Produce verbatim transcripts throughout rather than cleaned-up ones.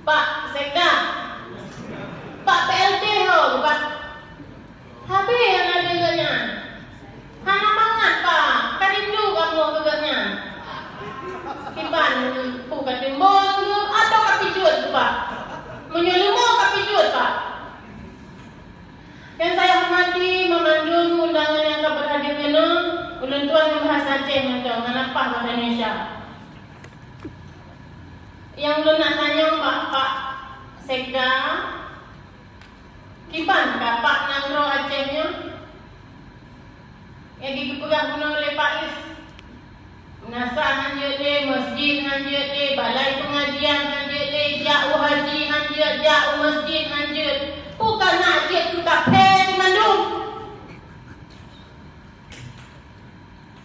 Pak Sekda, Pak P L T ho, Pak. Habéh hana deungoe nyan. Hana mangat, Pak. Ka rindu kamoe keu gobnyan. Kiban, peue ka timbon keu atau ka pijuet, Pak? Meunyoe leumo ka pijuet, Pak. Nyang saya hormati meumandum undangan nyang ka beuhadir keunoe, ulôn tuan ngon bahasa Aceh mantong, hana paih bahasa Indonesia. Nyang lôn nak tanyong bak Pak Sekda, kiban ka Pak nanggroe Aceh nyoe? Nyang geupeugah bunoe lé Pak Is, meunasah han jeuet lé, masjid han jeuet lé, balai peungajian han jeuet lé, jak u haji han jeuet, jak u masjid han jeuet. Peue ka na jeuet keu kafé teumandum?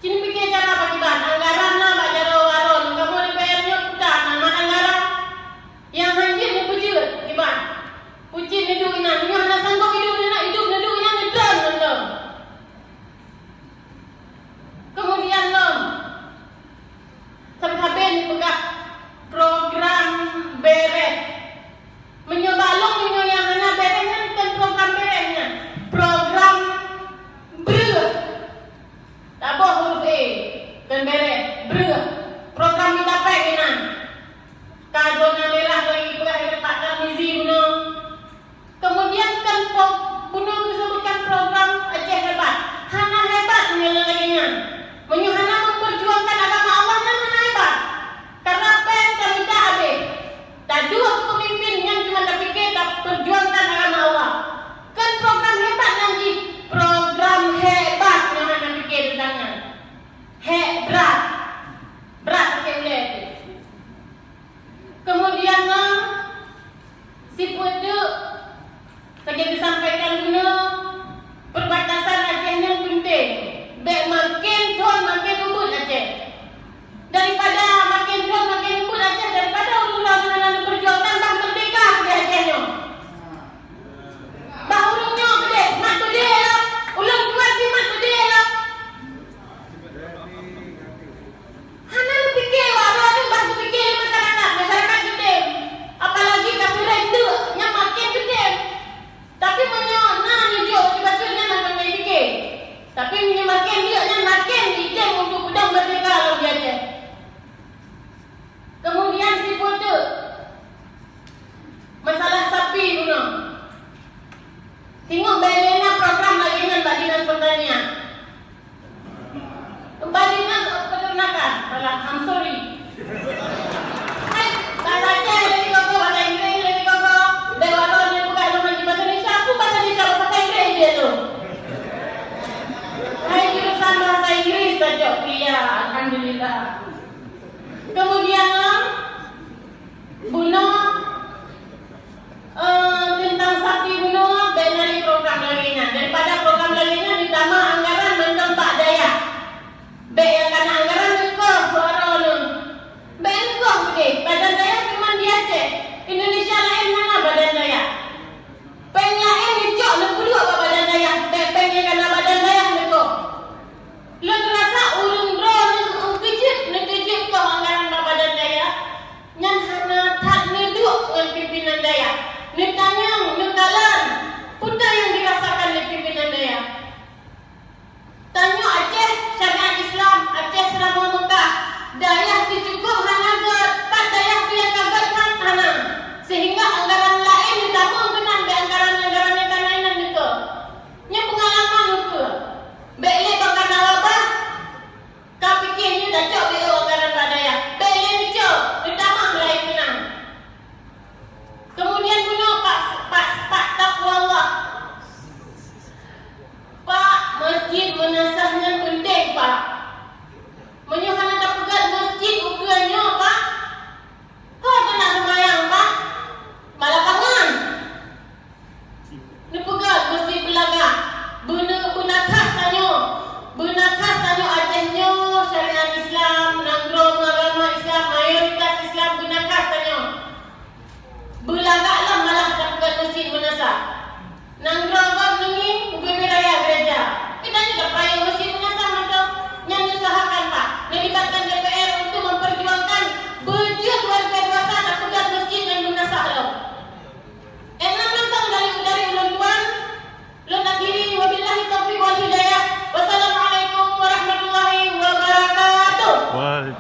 Ci neupike cara bak kiban, anggaran na bak jaroe waron, kamoe D P R nyoe peue na mat anggaran. Nyang han jeuet neupeujeuet kiban. Peucit neuduek inan, nyoe hana sanggob iduek neunak, iduek neuduek inan neutron mantong. Keumudian lom, sabe-sabe neupeugah program bereh. Meunyoe bak lôn, meunyoe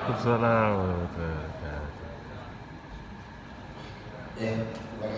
Assalamualaikum warahmatullahi wabarakatuh.